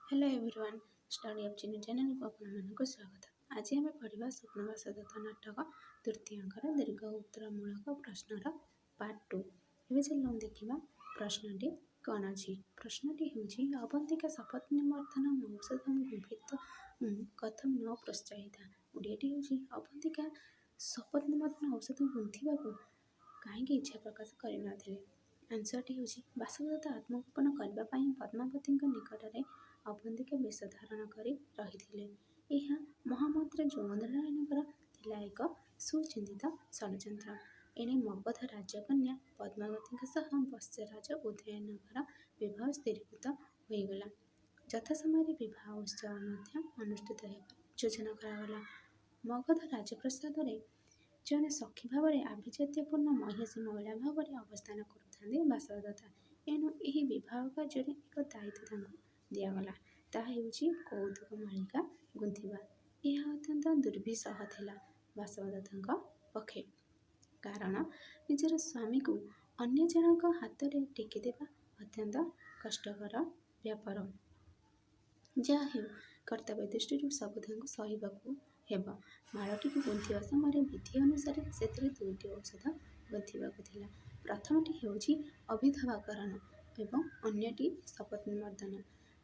Hello everyone, study of Chinu ଚ୍ୟାନେଲକୁ ଆପଣମାନଙ୍କୁ ସ୍ୱାଗତ। ଆଜି ଆମେ ପଢ଼ିବା ସ୍ୱପ୍ନବାସଦତ୍ତା ନାଟକ ତୃତୀୟ ଅଙ୍କର ଦୀର୍ଘ ଉତ୍ତରମୂଳକ ପ୍ରଶ୍ନର ପାର୍ଟ 2। ଏବେ ଚାଲନ୍ତୁ ଦେଖିବା ପ୍ରଶ୍ନଟି କ'ଣ ଅଛି। ପ୍ରଶ୍ନଟି ହେଉଛି, ଅବନ୍ତିକା ସପତ୍ନୀମର୍ଦ୍ଦନ ଔଷଧಂ ଗୁମ୍ଫିତ କଥମ ନ ପ୍ରୋତ୍ସାହିତା। ଓଡ଼ିଆଟି ହେଉଛି, ଅବନ୍ତିକା ସପତ୍ନୀମର୍ଦ୍ଦନ ଔଷଧ ଗୁନ୍ଥିବାକୁ କାହିଁକି ଇଚ୍ଛା ପ୍ରକାଶ କରିନଥିଲେ? ଆନ୍ସରଟି ହେଉଛି, ବାସବଦତ୍ତା ଆତ୍ମଗୋପନ କରିବା ପାଇଁ ପଦ୍ମାବତୀଙ୍କ ନିକଟରେ ଅବନ୍ତିକା ବେଶ ଧାରଣ କରି ରହିଥିଲେ। ଏହା ମହାମନ୍ତ୍ରୀ ଯୁଗନ୍ଧରାୟଣଙ୍କର ଥିଲା ଏକ ସୁଚିନ୍ତିତ ଷଡ଼ଯନ୍ତ୍ର। ଏଣେ ମଗଧ ରାଜକନ୍ୟା ପଦ୍ମାବତୀଙ୍କ ସହ ବତ୍ସରାଜ ଉଦୟନଙ୍କର ବିବାହ ସ୍ଥିରୀକୃତ ହୋଇଗଲା। ଯଥାସମୟରେ ବିବାହ ଉତ୍ସବ ମଧ୍ୟ ଅନୁଷ୍ଠିତ ହେବାର ଯୋଜନା କରାଗଲା। ମଗଧ ରାଜପ୍ରାସାଦରେ ଜଣେ ସଖୀ ଭାବରେ ଆଭିଜାତ୍ୟପୂର୍ଣ୍ଣ ମହିଷୀ ମହିଳା ଭାବରେ ଅବସ୍ଥାନ କରୁଥାନ୍ତି ବାସବଦତ୍ତା। ଏଣୁ ଏହି ବିବାହ କାର୍ଯ୍ୟରେ ଏକ ଦାୟିତ୍ୱ ତାଙ୍କୁ ଦିଆଗଲା, ତାହା ହେଉଛି କୌତୁକ ମାଳିକା ଗୁନ୍ଥିବା। ଏହା ଅତ୍ୟନ୍ତ ଦୁର୍ବିସହ ଥିଲା ବାସବଦତ୍ତାଙ୍କ ପକ୍ଷେ, କାରଣ ନିଜର ସ୍ୱାମୀକୁ ଅନ୍ୟ ଜଣଙ୍କ ହାତରେ ଟେକିଦେବା ଅତ୍ୟନ୍ତ କଷ୍ଟକର ବ୍ୟାପାର। ଯାହା ହେଉ, କର୍ତ୍ତବ୍ୟ ଦୃଷ୍ଟିରୁ ସବୁ ତାଙ୍କୁ ସହିବାକୁ ହେବ। ମାଳଟିକୁ ଗୁନ୍ଥିବା ସମୟରେ ବିଧି ଅନୁସାରେ ସେଥିରେ ଦୁଇଟି ଔଷଧ ଗୁନ୍ଥିବାକୁ ଥିଲା। ପ୍ରଥମଟି ହେଉଛି ଅଭିଧବାକରଣ ଏବଂ ଅନ୍ୟଟି ସପତ୍ନୀମର୍ଦ୍ଦନ।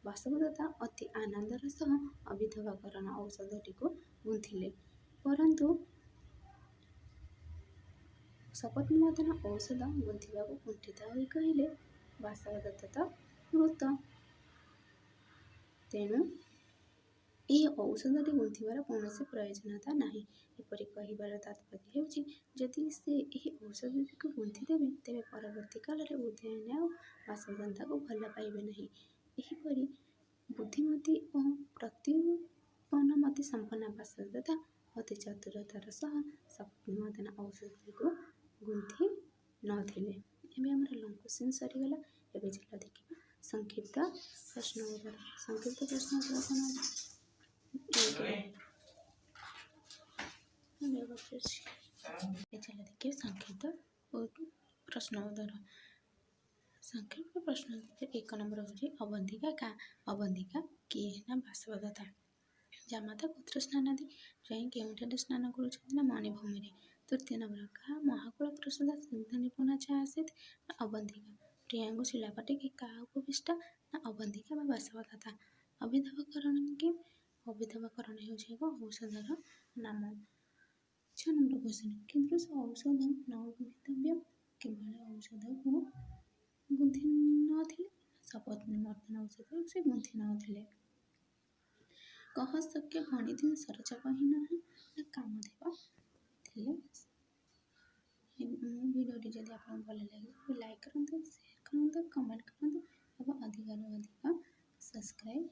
ବାସବଦତ୍ତା ଅତି ଆନନ୍ଦର ସହ ଅଭିଧବାକରଣ ଔଷଧଟିକୁ ଗୁନ୍ଥିଲେ, ପରନ୍ତୁ ସପତ୍ନୀମର୍ଦ୍ଦନ ଔଷଧ ଗୁନ୍ଥିବାକୁ କୁଣ୍ଠିତ ହୋଇ କହିଲେ, ବାସବଦତ୍ତା ତ ମୃତ, ତେଣୁ ଏହି ଔଷଧଟି ଗୁନ୍ଥିବାର କୌଣସି ପ୍ରୟୋଜନତା ନାହିଁ। ଏପରି କହିବାର ତାତ୍ପର୍ଯ୍ୟ ହେଉଛି, ଯଦି ସେ ଏହି ଔଷଧଟିକୁ ଗୁନ୍ଥିଦେବେ, ତେବେ ପରବର୍ତ୍ତୀ କାଳରେ ଉଦୟନ ଆଉ ବାସବଦତ୍ତାଙ୍କୁ ଭଲ ପାଇବେ ନାହିଁ। ଏହିପରି ବୁଦ୍ଧିମତୀ ଓ ପ୍ରତ୍ୟୁତ୍ପନ୍ନମତି ସମ୍ପନ୍ନା ବାସବଦତ୍ତା ଅତି ଚତୁରତାର ସହ ସପତ୍ନୀମର୍ଦ୍ଦନ ଔଷଧଟିକୁ ଗୁନ୍ଥି ନଥିଲେ। ଏବେ ଆମର ଲଙ୍ଗ କ୍ୱେଶ୍ଚିନ୍ ସରିଗଲା। ଏବେ ଚାଲ ଦେଖିବା ସଂକ୍ଷିପ୍ତ ପ୍ରଶ୍ନ ଉତ୍ତର। ସଂକ୍ଷିପ୍ତ ପ୍ରଶ୍ନ ଉତ୍ତର କ'ଣ ଅଛି? ଏବେ ଚାଲ ଦେଖିବା ସଂକ୍ଷିପ୍ତ ପ୍ରଶ୍ନ ଉତ୍ତର। ସଂକ୍ଷିପ୍ତ ପ୍ରଶ୍ନ ଉତ୍ତର 1 ନମ୍ବର ହେଉଛି, ଅବନ୍ତିକା କା? ଅବନ୍ତିକା କିଏ ନା ବାସବଦତ୍ତା। ଜାମାତା କୁତ୍ର ସ୍ନାନାଦି? ଯାଇ କେଉଁଠାରେ ସ୍ନାନ କରୁଛନ୍ତି ନା ମଣିଭୂମିରେ। ତୃତୀୟ ନମ୍ବର, କାହା ମହାକୁଳ ପ୍ରସୂତା ସିଦ୍ଧ ନିପୁଣା ଚା ଆସିତ? ନା ଅବନ୍ତିକା। ପ୍ରିୟାଙ୍କୁ ଶିଳାପଟିକେ କାହା ଉପବିଷ୍ଟା? ନା ଅବନ୍ତିକା ବା ବାସବଦତ୍ତା। ଅଭିଧବକରଣ କି? ଅଭିଧବକରଣ ହେଉଛି ଏକ ଔଷଧର ନାମ। 6 ନମ୍ବର କ୍ୱେଶ୍ଚନ୍, କୀଦୃଶ ଔଷଧ ନ ଗୁନ୍ଥିତବ୍ୟ? କିଭଳି ଔଷଧକୁ ଗୁନ୍ଥି ନଥିଲେ? ସପତ୍ନୀମର୍ଦ୍ଦନ ଔଷଧକୁ ସେ ଗୁନ୍ଥି ନଥିଲେ। କହ ଶକ୍ୟ ଗଣିତିଂ ସରଚାପହୀନ? ନା କାମଦେବ ଥିଲେ। ମୋ ଭିଡ଼ିଓଟି ଯଦି ଆପଣଙ୍କୁ ଭଲ ଲାଗିବ, ଲାଇକ୍ କରନ୍ତୁ, ସେୟାର କରନ୍ତୁ, କମେଣ୍ଟ କରନ୍ତୁ ଏବଂ ଅଧିକରୁ ଅଧିକ ସବସ୍କ୍ରାଇବ୍